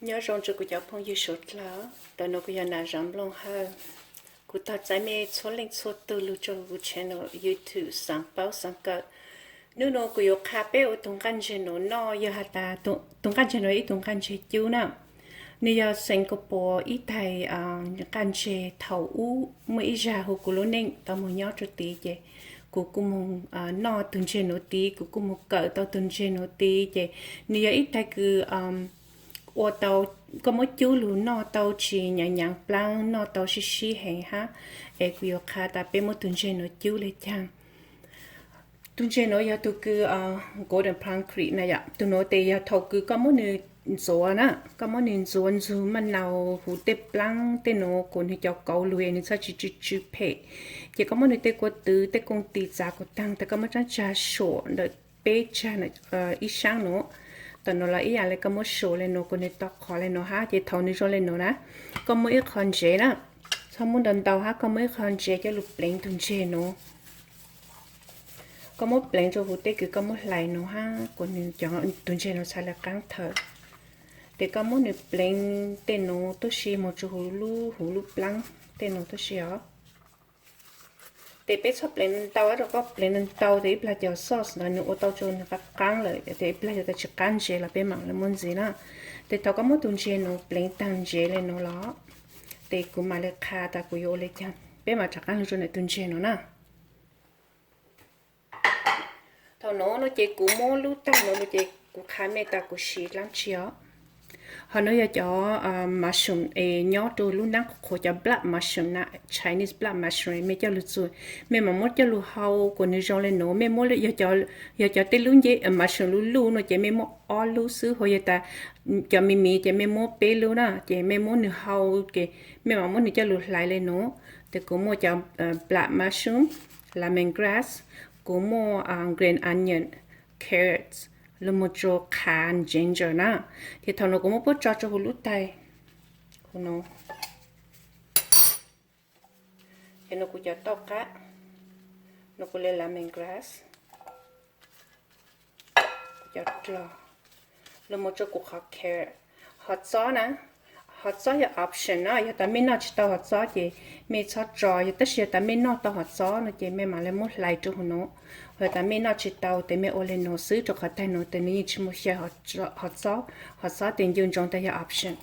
Nyob zoo rau kuv cov phooj ywg suav dlawg, ntawm no kuv yog Nam Zam Nplooj Hawj. Kuv tog txais mej txhua leej txhua tug lug rua kuv channel YouTube Xaav Paub Xaav Kawm. Nub nua kuv yuav qha peb ua tug nqaj ntseg nuav noj, yog has tas tug nqaj ntseg nuav ib tug nqaj ntseg cub na. Nwg yog Singapore ib taig nqaj ntseg thaum ub muaj ib zag hu kuv lub neej tau moog nyob rua tid ces kuv kuj moog noj tug ntseg nuav tid, kuv kuj moog kawm tau tug ntseg nuav tid ces nwg yog ib taig kws ua tau, koj muab cub lug noj tau tsi nyaav nyaav plaab, noj tau sib sib heev hab. Es kuv yuav qha tas peb muab tug ntseg nuav cub le caag. Tug ntseg nuav yog tug kws golden plum cream na yom. Tug nuav tes yog thaum kws koj muab nwg ntxuav na, koj muab nwg ntxuav ntxug maj nau huv tej plaab tej nuav kuas nwg cov kauv lug es nwg txhaj tsi tsw tsw phem, ces koj muab nwg tej kua tw tej kooj tis txav kuas taag tas koj muab tsaab tsag suam ntawm peb tsag ib saab nuav. Tam nuav los ib yaam le koj muab suam le nuav kuas nwg tau qhov le nuav hab. Ces thaum nwg zoo le nuav na, koj muab ib qho ntsev na, txhob muab ntau ntau hab, koj muab ib qho ntsev coj lug pleev tug ntseg nuav. Koj muab pleev rua huv tej kws koj muab hlais nuav hab kuas nwg cov tug ntseg nuav txhaj le qaab thawm. Tes koj muab nwg pleev tej nuav tuab si moog rua huv lub, huv lub plaab tej nuav tuab si os. Tes peb txhob pleev ntau, rau koj pleev ntau tes ib plag cov sauce ntawd nwg ua tau rua nwg qaab qaab lawm, tes ib plag yog tas tsi qaab ntsev los peb maam le muab ntxiv na. Tes thaum koj muab tug ntseg nuav pleev taag ntsev le nuav los, tes kuv maam le qha tas kuv yuav ua le caag, peb maam rov qaab lug rua ntawm tug ntseg nuav na. Thaum nuav no ces kuv muab lub taig nuav no ces kuv qha mej tas kuv siv dlaab tsi os. Ho nuav yog cov mushroom es nyob rua lub naab qhuav, cov black mushroom na, Chinese black mushroom, mej coj lug txug, mej maam muab coj lug hau kuas nwg zoo le nuav. Mej muab, yog cov tej lub nceb mushroom luj luj no ces mej muab ob lub xwb, ho yog tas cov me miv ces mej muab peb lub na, ces mej muab nwg hau, mej maam muab nwg coj lug hlais le nuav. Tes kuv muaj cov black mushroom, lemon grass, kuv muaj green onion, carrots, lug moog rua qhav ginger na. Ces thaum nuav kuv muab puab tso rua huv lub taig huv nuav. Ces nuav kuv cov tauj qab, nuav kuv le lemon grass, kuv cov dlog, lug moog rua kuv qhov carrot. Hov txob na, hov txob yog option na, yog tas mej noj tsi tau hov txob ces mej txhob tso, yog tab sis yog tas mej noj tau hov txob no ces mej maam le muab hlais rua huv nuav. Yog tas mej noj tsi tau tes mej ua le nuav xwb, rua qhov taig nuav tes nwg yeej tsi muaj xyaw hov txob, hov txob tes ncu ntsoov tas yog option.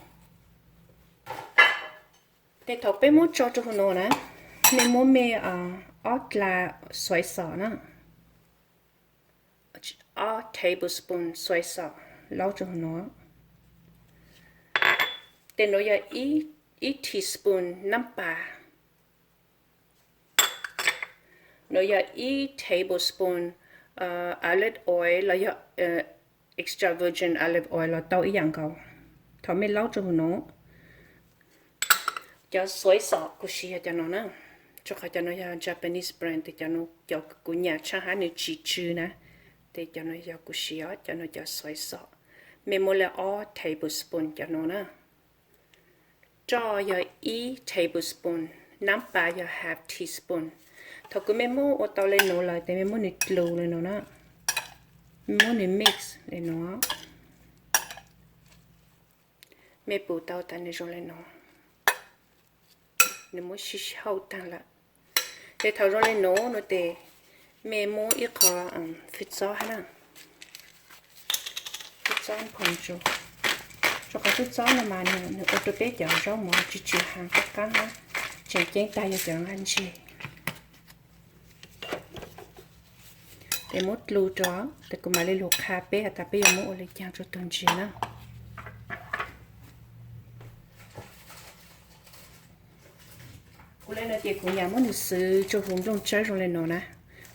Tes thaum peb muab tso rua huv nuav na, mej muab mej ob dlaa soy sauce na, ob tablespoon soy sauce laub rua huv nuav. Tes nuav yog ib teaspoon naab pas. Nuav yog ib tablespoon olive oil los yog extra virgin olive oil los tau ib yaam nkaus. Thaum mej laub rua huv nuav, cov soy sauce kuv siv yog cov nuav na, rua qhov cov nuav yog Japanese brand, tes cov nuav cov kuv nyam tshaaj hab nwg tsi tsw na, tes cov nuav yog kuv siv os, cov nuav cov soy sauce. Mej muab le ob tablespoon cov nuav na. Roj yog ib tablespoon, naab pas yog half teaspoon. Thaum kws mej muab ua tau le nuav lawm tes mej muab nwg dlus le nuav na, mej muab nwg mix le nuav. Mej pum tau tas nwg zoo le nuav, nwg muab sib hauj taag lawm. Tes thaum zoo le nuav no tes mej muab ib qho fwj txob hab na, fwj txob phoom, rua qhov fwj txob no mas nwg ua rua peb cov zaub mov tsi tsw heev, qaab qaab hab, tseem ceeb tag yog cov nqaj ntseg. Tes muab dlus rua, tes kuv maam le lug qha peb has tas peb yuav muab ua le caag rua tug ntseg na. Kuv le no ces kuv nyam muab nwg xwv rua huv nplooj tsawb zoo le nuav na,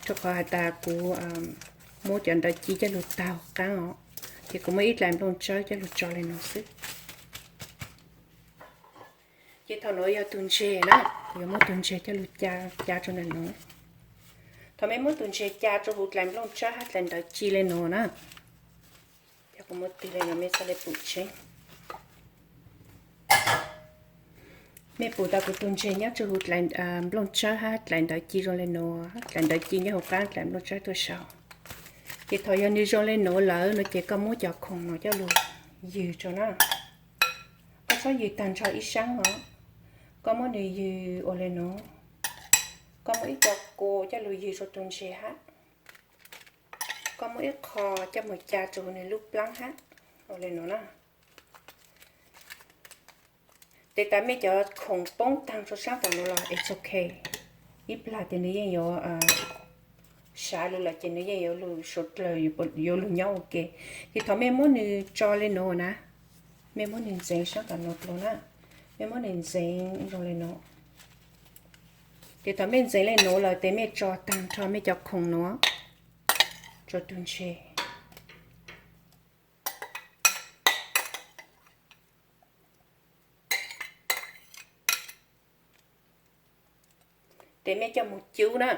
rua qhov has tas kuv muab cov ntawv ci coj lug taug qaab os, ces kuv muab ib dlaim nplooj tsawb coj lug tso le nuav xwb. Ces thaum nuav yog tug ntseg na, kuv yuav muab tug ntseg coj lug ca, ca rua ntawm nuav. Thaum mej muab tug ntseg ca rua huv dlaim nplooj tsawb hab dlaim ntawv ci le nuav na, cov kuv muab tig le nuav mej txhaj le pum tseeb. Mej pum tas kuv tug ntseg nyob rua huv dlaim nplooj tsawb hab dlaim ntawv ci zoo le nuav, dlaim ntawv ci nyob huv qaab dlaim nplooj tsawb tuaj sau. Ces thaum yog nwg zoo le nuav lawm no ces koj muab cov khoom no coj lug ywg rua na. Txhob ywg tag nrho ib sab os. Koj muab nws ywg ua li no. Koj muab ib co kua coj los ywg rau tus ntses hab. Koj muab ib qho coj mus ca rau nws lub plaab hab, ua li no na. Tes tas mej cov khoom poob taag rau saab tom nuav los it's ok. Ib plag tes nws yeej yuav sav lug lawm ces nws yeej yuav lug suav dlawg, yuav lug nyob ua ke. Ces thaum mej muab nws tso li nuav na, mej muab nws ntxeev saab tom nuav dlua na, mej muab nws ntxeev zoo li nuav. Ces thaum mej ntxeev li nuav lawm tes mej tso taag nrho mej cov khoom nuav rua tug ntses. Tes mej coj mus cub na.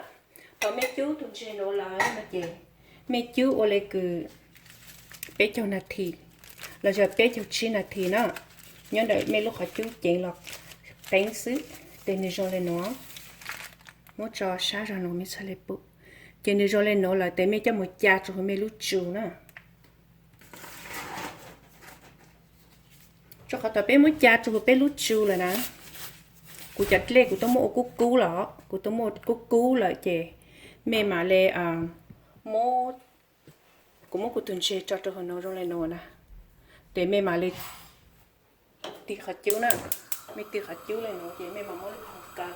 Thaum mej cub tug ntses nuav lawm no ces mej cub ua le kws peb caug nas this los yog peb caug tsib nas this na, nyob ntawm mej lub qhov cub ceev los qeeb xwb. Tes nws zoo le nuav, muab tso sab zog nuav mej txhaj le pum. Ces nws zoo le nuav lawm tes mej coj mus ca rua huv mej lub tsu na. Rua qhov thaum peb muab ca rua huv peb lub tsu lawm na, kuv cov dlej kuv tub muab ua kub kub lawm, kuv tub muab ua kub kub lawm ces mej mam le muab, kuv muab kuv tug ntses tso rua huv nuav zoo le nuav na, tes mej mam le tig qhov cub na, mej tig qhov cub le nuav ces mej mam muab lub hau kaw.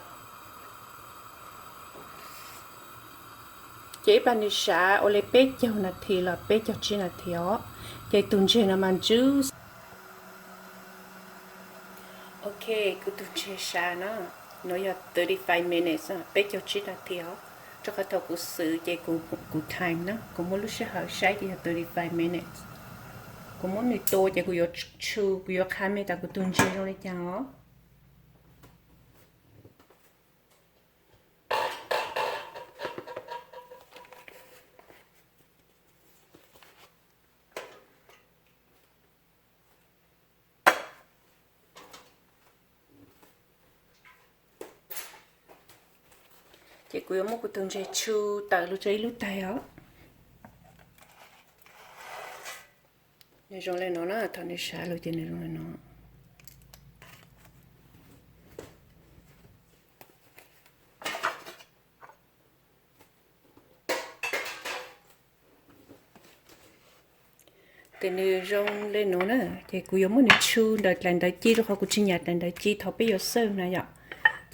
Ces ib plag nws sav ua le peb caug nas this los peb caug tsib nas this os, ces tug ntses no mas ntsw. Ok, kuv tug ntses sav na, nuav yog thirty five minutes, peb caug tsib nas this os. Rua qhov thaum kuv xwv ces kuv time na, kuv muab lub sij hawm saib ces yog thirty five minutes. Kuv muab nws tua ces kuv yuav tshu, kuv yuav qha mej tas kuv tug ntses zoo li cas os. Ces kuv yuav muab kuv tug ntses tshu tawm lug rua ib lub taig os. Nws zoo le nuav na, thaum nws sav lug ces nws zoo le nuav. Tes nws zoo le nuav na, ces kuv yuav muab nws tshu ntawm dlaim ntawv ci rua qhov kuv tsis nyam dlaim ntawv ci thaum peb yuav xawj na yom,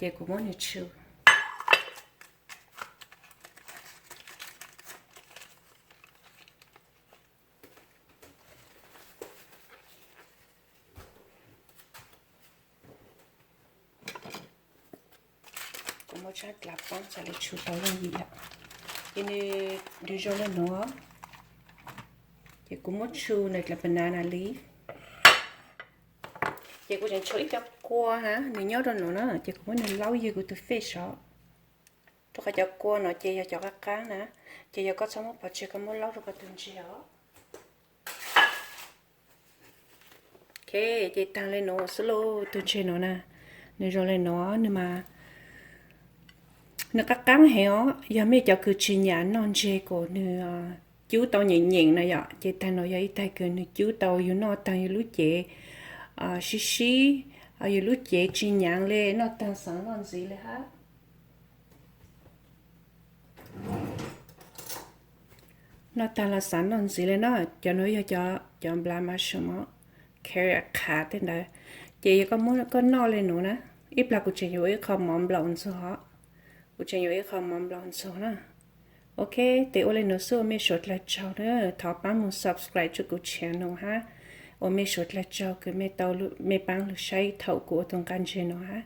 ces kuv muab nws tshu. Kuv muab tsab dlav poob txhaj le tshu tau yooj yim lawm. Ces nws zoo le nuav, ces kuv muab tshu ntawm dlaim banana leaf. Ces kuv tseem tshuav ib co kua na, nws nyob rau nuav na, ces kuv muab nws laub ywg kuv tug fish os. Rua qhov cov kua no ces yog cov qab qaab na, ces yog koj txhob muab pov tseg, koj muab laub rua koj tug ntses os. Ok, ces taag le nuav xwb lauj, tug ntses nuav na, nws zoo le nuav, nws mas nws qab qaab heev os. Yog mej cov kws tsis nyam noj ntses kom nws cub tau nyeem nyeem na yom, ces taag nuav yog ib taig kws nws cub tau yug noj taag yug lub cev sib sib, yug lub cev tsis nyaav le, noj taag xaav noj ntxiv le hab. Noj taag los xaav noj ntxiv le na. Cov nuav yog cov nplas mushroom, carrot qhav tej ntawd. Ces yog koj muab koj noj le nuav na, ib plag kuv tseem yuav ua ib qho mov nplaum ntxuag os. Kuv tseem yuav ua ib qho mov nplaum ntxuag na. Ok, tes ua le nuav xwb ua mej suav dlawg tsaug na, thov paab moog subscribe rua kuv channel hab. Ua mej suav dlawg tsaug kws mej tau, mej paab lug saib thaum kuv ua tug nqaj ntses nuav hab.